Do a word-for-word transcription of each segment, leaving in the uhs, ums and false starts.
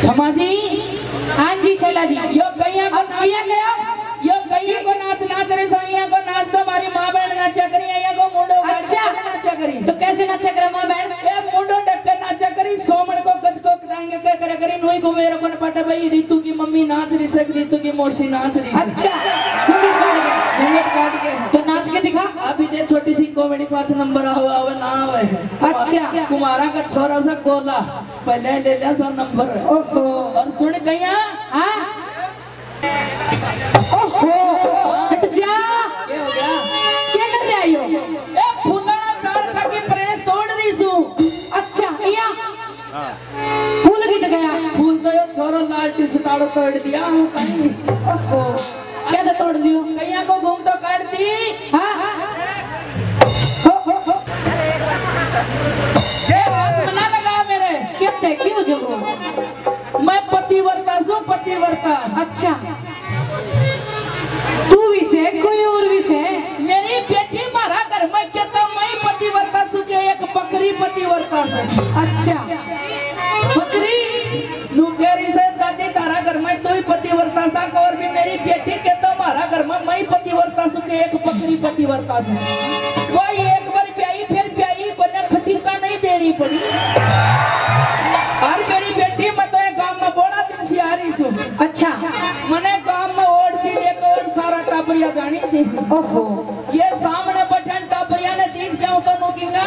थमा जी। हाँ जी, छेला जी। यो गैया को अब नाच, किया गया? यो गैया को नाच नाच रही सो, यहाँ को नाच तो हमारी माँ बहन नाचा करी, यहाँ को मुंडो गाड़ के अच्छा। नाचा करी। तो कैसे नाचा करे माँ बहन? ए, मुंडो ढक के नाचा करी, सोमन को गज को टांग के करे करी, नोई को मेरे को न पटा भाई, रितु की मम्मी नाच रही सक, रितु की मौसी नाच रही सक। अच्छा, घूंघट काट के। घूंघट काट के। तो नाच के दिखा। अभी दे छोटी सी comedy पाँच नंबर आवे, आवे ना आवे। अच्छा। कुमारा का छोरा सा गोला। पहले ले लिया था नंबर। ओहो। और सुन गैया। हाँ। ओहो, हट जा। क्या हो गया? क्या कर रहे हो? ए, फूलना चार था कि press तोड़ रही सू। अच्छा, या। फूल कित गया? फूल तो यो छोरो लाल टी शर्ट आलो तोड़ दिया, हम कहीं। ओहो, क्या तो तोड़ दियो? गैया को घूम तो काट दी। हाँ। हो, हो, हो। ए, हाथ में ना लगा मेरे। क्या थे, क्यों जगो? मैं पतिव्रता सू, पतिव्रता। अच्छा, तू भी से, कोई और भी से? मेरी बेटी मारा घर में के तो मैं पतिव्रता सू के एक बकरी पतिव्रता से। अच्छा, बकरी। नू कह रही से, दादी, थारा घर में तू ही पतिव्रता सा, और भी मेरी बेटी के तो मारा घर में मैं ही पतिव्रता सू के एक बकरी पतिव्रता से। वही एक बार ब्याई, फिर ब्याई कोने, खटीका नहीं देनी पड़ी। और मेरी बेटी, मैं तो ये गांव में बड़ा दिन से आ रही सू। अच्छा। मने गांव में ओढ़ सी लेकर ओढ़ सारा टाबरिया जानी सी। ओहो। ये सामने बैठन टाबरिया ने दिख जाऊं तो नूकिंगा।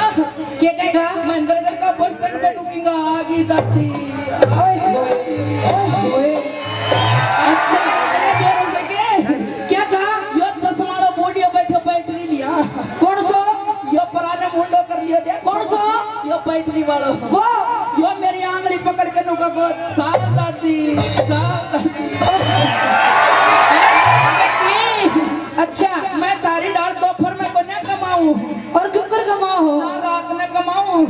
क्या कहेगा? महेंद्रगढ़ का बस स्टैंड पे नूकिंगा, आ गई दादी। ओए होए, ओए होए। अच्छा। मैंने बेरों से के? क्या कहा? यो चश्मा वाला बूढ़िया बैठो बैटरी लिया। कौन सो? यो पुराने मुंडो कर लियो देख। कौन सो? यो बैटरी वालो। वो? यो मेरी आंगली पकड़ के नुका को साल दादी, साल दादी। अच्छा। मैं थारी डाल दोपहर में कोन्या कमाऊं। और क्यों कर कमाओ हो? ना रात में कमाऊं।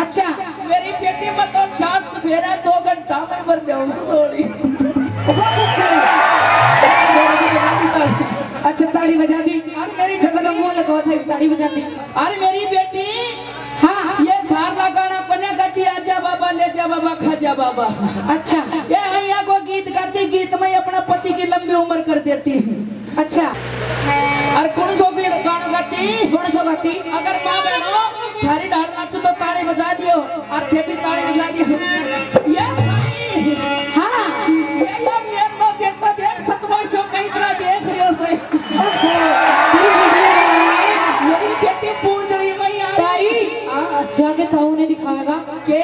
अच्छा। मेरी बेटी में तो सात सवेरे दो घंटा में भर जाऊं सु थोड़ी। वो क्यों करे? अच्छा, ताली बजा दी। और मेरी जब तो बेटी मुंह लगा था, ताली बजा दी। और मेरी बेटी, हाँ। ये थारला गाना कोन्या गाती, आजा बाबा, ले जा बाबा, खा जा बाबा। अच्छा। ये अइया को गीत गाती, गीत में अपना पति की लंबी उम्र कर देती। अच्छा। और कौन सो गीत गाना गाती? कौन सो गाती? अगर माँ बहनों, थारी डाल नाच तो ताली बजा दियो, और थे भी ताली बजा दियो। ये हाँ। ये, ये मेरा बेटा देख, सतमा शो कई तरह देख रहे हो सही। मेरी बेटी पूछ रही, मैं यार। ताई, हाँ। जाके ताऊ ने दिखाएगा। के?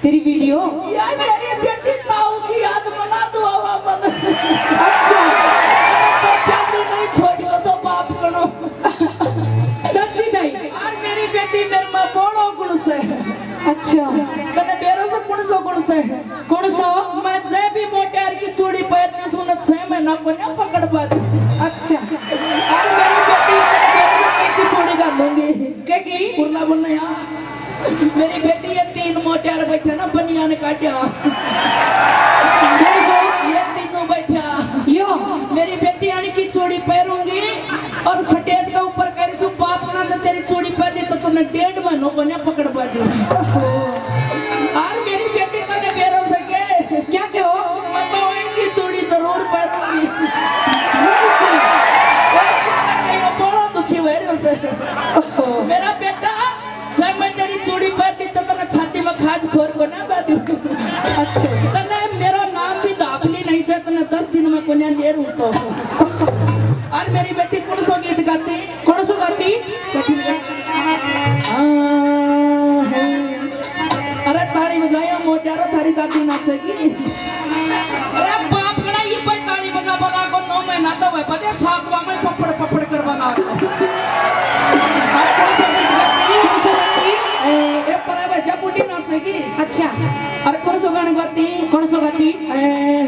तेरी वीडियो। यार, मेरी बेटी ताऊ की याद मना तू आवा मन। अच्छा। तो प्याली नहीं छोड़ी, वो तो बाप कनो। सच्ची ताई। यार, मेरी बेटी मेरे में बोलो गुण से। अच्छा। तने बेरो से कौन सो गुण से? कौन सो? मैं जे भी मोटियार की चूड़ी पहनने सुन छह महीना को ना पकड़ पाती। अच्छा। और मेरी बेटी, मेरी बेटी की चूड़ी का लूंगी। क्या की? उर्ला बोलना यार। मेरी बेटी ये तीन मोटियार बैठे ना बनियान काट्या। कौन सो? ये तीनों बैठा। यो। मेरी बेटी आने की चूड़ी पहनूंगी और स्टेज के ऊपर कह रही सु, बाप ना तो तेरी चूड़ी पहनी तो तूने डेढ़ महीनों को ना पकड़ पा दूं। और मेरी बेटी तने बेरो सके। क्या कहो? मैं तो इनकी चूड़ी जरूर पहनूंगी। ये बड़ा दुखी हुए रे उसे। मेरा बेटा, जब मैं तेरी चूड़ी पहन ली तो तने छाती में खाज खोर को ना बांधू। अच्छा। तने मेरा नाम भी दापली नहीं जे तने दस दिन में कोन्या ले रूं तो। और मेरी बेटी कौन सो गीत गाती? कौन सो गाती? अरे ताली बजाया मोट्यारो, थारी दादी नाचेगी। अरे बाप कड़ा ये भाई ताली बजा बजा को नौ महीना तो हुए पदे सातवां में पपड़ पपड़ कर बना। अरे कौन सा गीत गाती? कौन सा गाती? ए, ए, पर अब जब बुढ़ी नाचेगी। अच्छा। अरे कौन सा गाने गाती? कौन सा गाती? ए,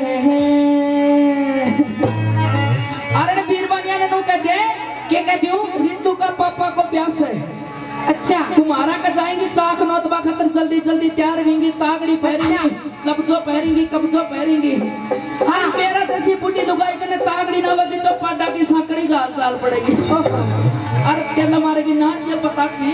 हे, हे। अरे बीरबानिया ने नू कह दे। क्या कह दूं? रितु का पापा को ब्याह है। अच्छा। कुम्हारा का जाएंगी चाक नोतबा खातर जल्दी जल्दी तैयार होंगी, तागड़ी पहरेंगी, अच्छा। कब्जो पहरेंगी, कब्जो पहरेंगी। हाँ। मेरा जैसी बूढ़ी लुगाई कने तागड़ी ना होगी तो पाडा की सांकड़ी का हाल चाल पड़ेगी। ओहो। अरे तेल मारेगी नाच ये पता सी।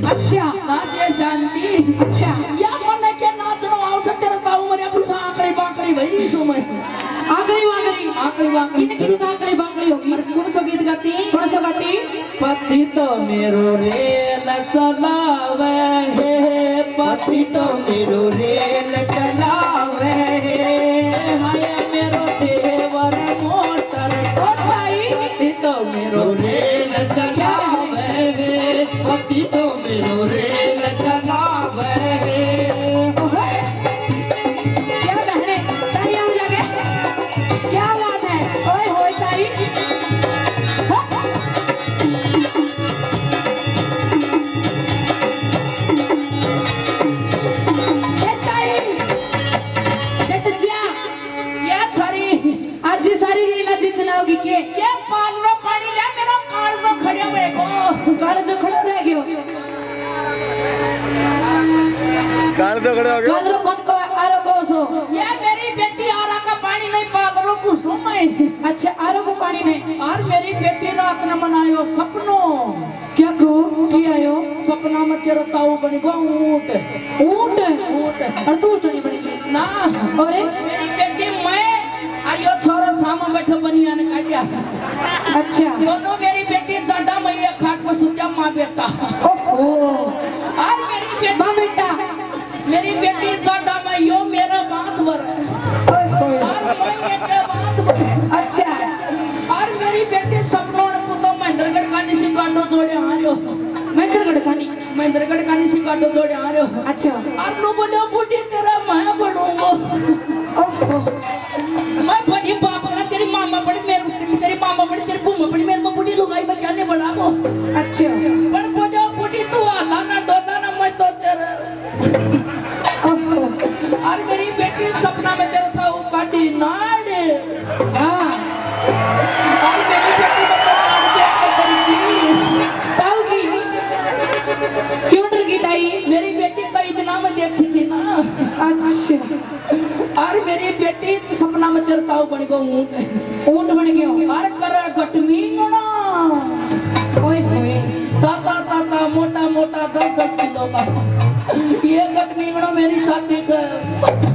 अच्छा। नाच ये शांति। अच्छा। या मने के नाचनो आओ से तेरे ताऊ मरे पूछा आंकड़ी बांकड़ी भाई सो मैं। आखिरी वाखिरी। आखिरी वाखिरी। किन किन का आखिरी वाखिरी होगी? और कौन सा गीत गाती? कौन सा गाती? पति तो मेरो रेल चलावे है, पति तो मेरो रेल चलावे है, हाय मेरो देवर मोटर। ओ भाई। पति तो मेरो रेल चलावे है, पति तो मेरो रेल चलावे है। ओए। क्या बहने, तालियां बजा के। क्या बात है, ओए होए ताई। ए ताई, जट जा। या छोरी। आज सारी रेल आज चलाओगी के? ये पालरो पानी ले, मेरा कालजो खड़े हुए को। कालजो खड़ो रह गयो। कालजो खड़ो हो गयो। कालरो कौन को आरो को सो? ये मेरी बेटी आरा का पानी नहीं, पालरो कुसुम है। अच्छा, आरो को पानी नहीं। और मेरी बेटी रात ने मनायो सपनो। क्या को? की आयो? सपना में तेरा ताऊ बन गो ऊंट। ऊंट? ऊंट। और तू ऊंटनी बन गई? ना। और? मेरी बेटी मैं और यो छोरो सामने बैठो बनियान काटिया। अच्छा। दोनों मेरी बेटी जाडा में एक खाट पर सुत्या, माँ बेटा। ओहो। और मेरी बेटी माँ बेटा। मेरी बेटी जाडा में यो मेरा बात भर। ओए होए। और मैं ये के बात भर। अच्छा। और मेरी बेटी सपनों ने पुतो महेंद्रगढ़ कानी सी गाडो जोड़े आ रहो। महेंद्रगढ़ कानी। महेंद्रगढ़ कानी सी गाडो जोड़े आ रहो। अच्छा। और नो बोलो, "बूढ़ी तेरा मैं बनूंगा।" ओहो। मैं बोली, "बाप ना तेरी मामा बड़ी मेरे, तेरी मामा बड़ी तेरी बूमा बड़ी मेरे को बूढ़ी लुगाई में क्या नहीं बनावो।" अच्छा। पर बोलो, "बूढ़ी तू आला ना डोला ना, मैं तो तेरा।" ओहो। और मेरी बेटी सपना में तेरा ताऊ काटी नाड़। हाँ। और मेरी बेटी को तो नाड़ देख के डर गई। ताऊ की? क्यों डर गई ताई? मेरी बेटी कई दिना में देखी थी ना। अच्छा। और मेरी बेटी सपना में तेरा ताऊ बन गयो ऊंट। ऊंट बन गयो। और करे गटमींगणा। ओए होए। ताता ताता मोटा मोटा दस दस किलो का। ये गटमींगणो मेरी छाती का।